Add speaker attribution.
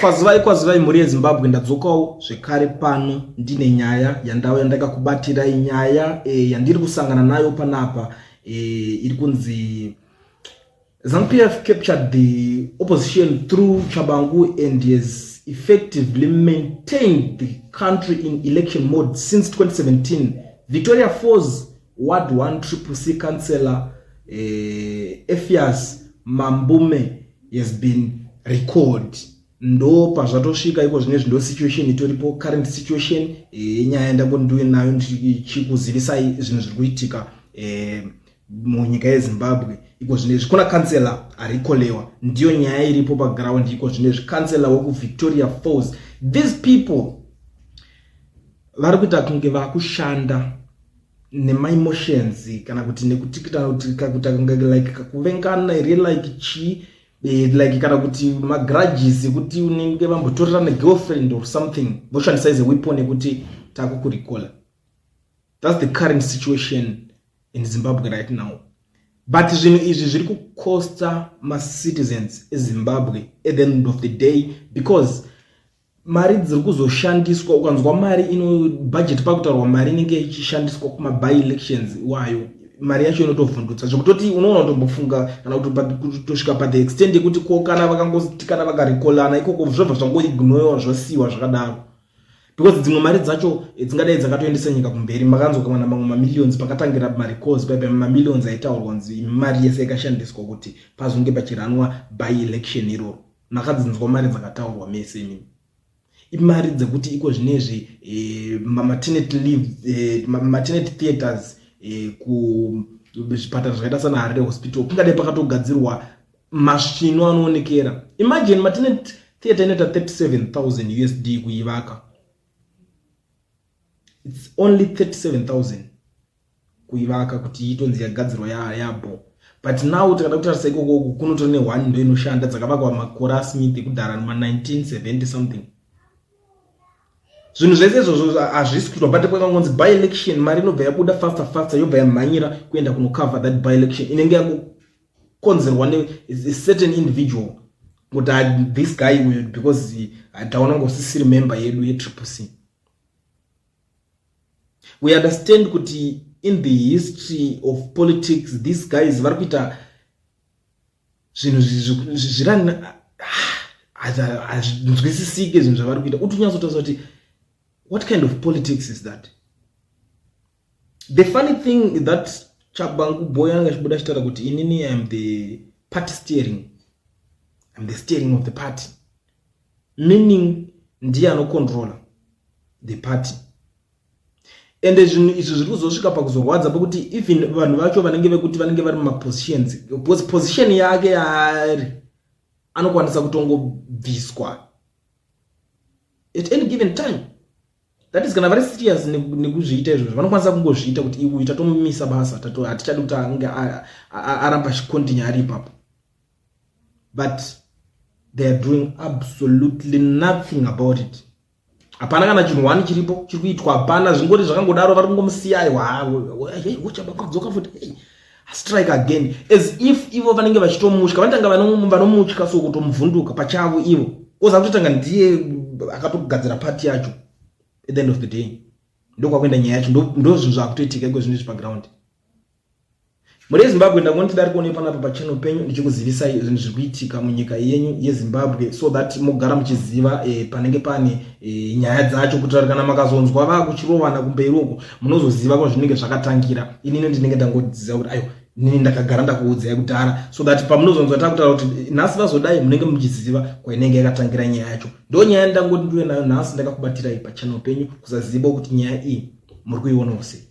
Speaker 1: Kwazivai kwazivai mhuri yeZimbabwe, ndadzokawo zvekare pano ndine nyaya yandauya ndakakubatirai nyaya yandiri kusangana nayo panapa iri kunzi ZANU-PF captured the opposition through Tshabangu and has effectively maintained the country in election mode since 2017. Victoria Falls Ward 1 Triple C councillor Ephias Mambume has been recalled. Ndo pazvatosvika iko zvinezvi, ndo situation itoripo, current situation yenyaya yandangondiwe nayo ndichikuzivisai zvinhu zviri kuitika munyika yeZimbabwe iko zvinezvi. Kuna kansela arikolewa, ndiyo nyaya iripo paground iko zvinezvi. Kansela wekuVictoria Falls. These people vari kuita kunge vakushanda nemaemotions kana kuti nekuti kuita kunge like kakuvengana here, like chii, like kana kuti magrudges ekuti unenge vambotorera negirlfriend or something, voshandisa as a weapon yekuti takukurikola. That's the current situation in Zimbabwe right now. But zvinhu izvi zviri kucosta macitizens eZimbabwe at the end of the day, because mari dziri kuzoshandiswa, ukanzwa mari ino budget pakutaurwa mari inenge ichishandiswa kumaby elections iwayo, mari yacho inotovhundutsa zvekutoti unoona kutombofunga kana kutosvika pathe extent yekuti ko kana vakangoti kana vakarikolana ikoko, zvobva zvangoignorewa, zvosiyiwa zvakadaro, because dzimwe mari dzacho dzingadai dzakatoendesa nyika kumberi. Makanzwa kana mamwe mamillions pakatangira marecalls paipa, mamillions aitaurwa kunzi mari yese yakashandiswa kuti pazonge pachiranwa by election iroro. Makadzinzwa mari dzakataurwa mese imimi, imari dzekuti iko zvinezvi maternity leave, maternity theaters kuzvipatara zvakaita sana Harare Hospital kungadai pakatogadzirwa masvino anoonekera. Imagine, maternity theatre inoita 37,000 USD kuivaka. It's only 37,000 kuivaka kuti itonzi yagadzirwa yabo. But now tikada kutarisa ikoko kunotori ne1 ndo inoshanda, dzakavakwa makore aSmith ekudhara, ma1970 something. Zvinhu zvese izvozvo hazvisi kuitwa, but kwakangonzi by election, mari inobva yabuda faster faster, yobva yamhanyira kuenda kunocover that by election inenge yakukonzerwa necertain individual, kuti this guy uyu, because taona ngosisiri member yedu yeTriple C. We understand kuti in the history of politics these guys vari kuita zvinhu zvirani, hazvinzwisisike zvinhu zvavari kuita. Uti unyatsotaura kuti what kind of politics is that? The funny thing that Tshabangu boy anenge achibuda achitaura kuti inini I am the party steering, I'm the steering of the party, meaning ndiye anocontrola the party. Ende zvinhu izvi zviri kuzosvika pakuzorwadza pekuti even vanhu vacho vanenge vekuti vanenge vari mumapositions, because position yake yaari anokwanisa kutongobviswa at any given time. That is kana vari serious nekuzviita izvozvo, vanokwanisa kungozviita kuti iwe tatomumisa basa, hatichadi kuti ange aramba achicontinue ari ipapo. But they are doing absolutely nothing about it. Hapana kana chinhu one chiripo chiri kuitwa, hapana. Zvingori zvakangodaro, vari kungomusiya. Aiwa, uchadzoka futi, strike again, as if ivo vanenge vachitomutya. Vanotanga vanomutya, so kutomuvhunduka pachavo ivo oza kutotanga ndiye akatogadzira pati yacho. At the end of the day, ndokwakuenda nyaya yacho, ndo zvinhu zvakutoitika iko zvinhu izvi paground. Mhuri yeZimbabwe, ndangoti ndari kuone panapa pachannel penyu ndichikuzivisai zvinhu zviri kuitika munyika yenyu yeZimbabwe, so that mugara muchiziva panenge pane nyaya dzacho, kuitira kuti kana makazonzwa vakuchirovana kumberi uko, munozoziva kwazvinenge zvakatangira. Inini ndinenge ndangoziva kuti aiwa, inini ndakagara ndakuudzai kudhara, so that pamunozonzwa takutaura kuti nhasi vazodai, munenge muchiziva kwainenge yakatangira nyaya yacho. Ndo nyaya ndangoti ndiwe nayo nhasi ndakakubatirai pachannel penyu, kusaziva kuti nyaya iyi muri kuionawo sei.